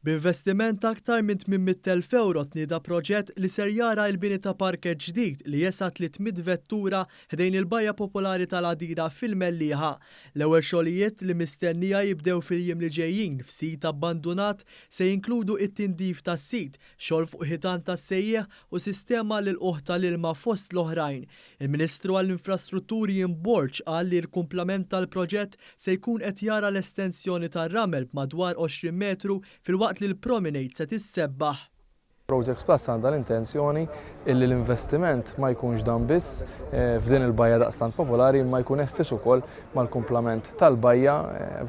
B'investiment ta' aktar minn 800,000 ewro tnieda proġett li ser jara l-bini ta' parkeġġ ġdid li jesa' 300 vettura ħdejn il-bajja popolari tal-Għadira fil-Mellieħa. L-ewwel xogħlijiet li mistennija jibdew fil-jiem li ġejjin f'sit abbandunat se jinkludu t-tindif tas-sit, xogħol fuq ħitan tas-sejjieħ u sistema għall-ilqugħ tal-ilma fost l-oħrajn. Il-Ministru għall-Infrastrutturi Ian Borg qal li l-kumplament tal-proġett se jkun qed jara l-estensjoni tar-ramel b'madwar 20 metru filwaqt li l-promenade se tissebbaħ. Projects Plus għandha l-intenzjoni illi l-investiment ma jkunx dan biss f'din il-bajja daqstant popolari imma jkun estiż ukoll mal-kumplament tal-bajja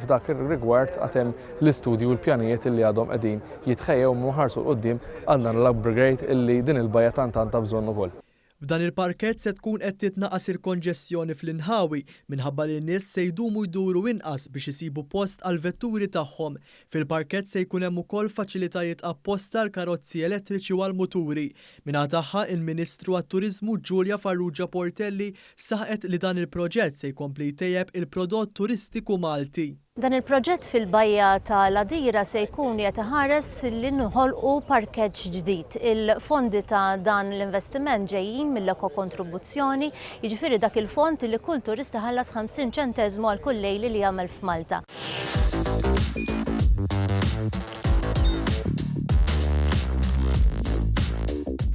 f'dak ir-rigward għad hemm l-istudji u l-pjanijiet illi għadhom qegħdin jitħejjew imma nħarsu 'l quddiem għal dan l-upgrade illi din il-bajja tant għandha bżonn ukoll. B'dan il-parkeġġ se tkun qed titnaqqas il-konġestjoni fl-inħawi minħabba li n-nies se jdumu jduru inqas biex isibu post għall-vetturi tagħhom. Fil-parkeġġ se jkun hemm ukoll faċilitajiet apposta għall-karozzi elettriċi u għall-muturi. Min-naħa tagħha, il-Ministru għat-Turiżmu Julia Farrugia Portelli saħqet li dan il-proġett se jkompli jtejjeb il-prodott turistiku Malti. Dan il-proġett fil-Bajja ta' l-Għadira se jkun qiegħed iħares li nħolqu parkeġġ ġdid. Il-fondi ta' dan l-investiment ġejjin mill-ekokontribuzzjoni, jiġifieri dak il-fond li kull turist iħallas 50 ċenteżmu għal kull lejli li jagħmel f'Malta.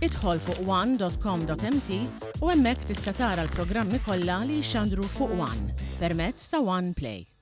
Idħol fuq one.com.mt u hemmhekk tista' tara l-programmi kollha li jixxandru fuq One permezz ta' One Play.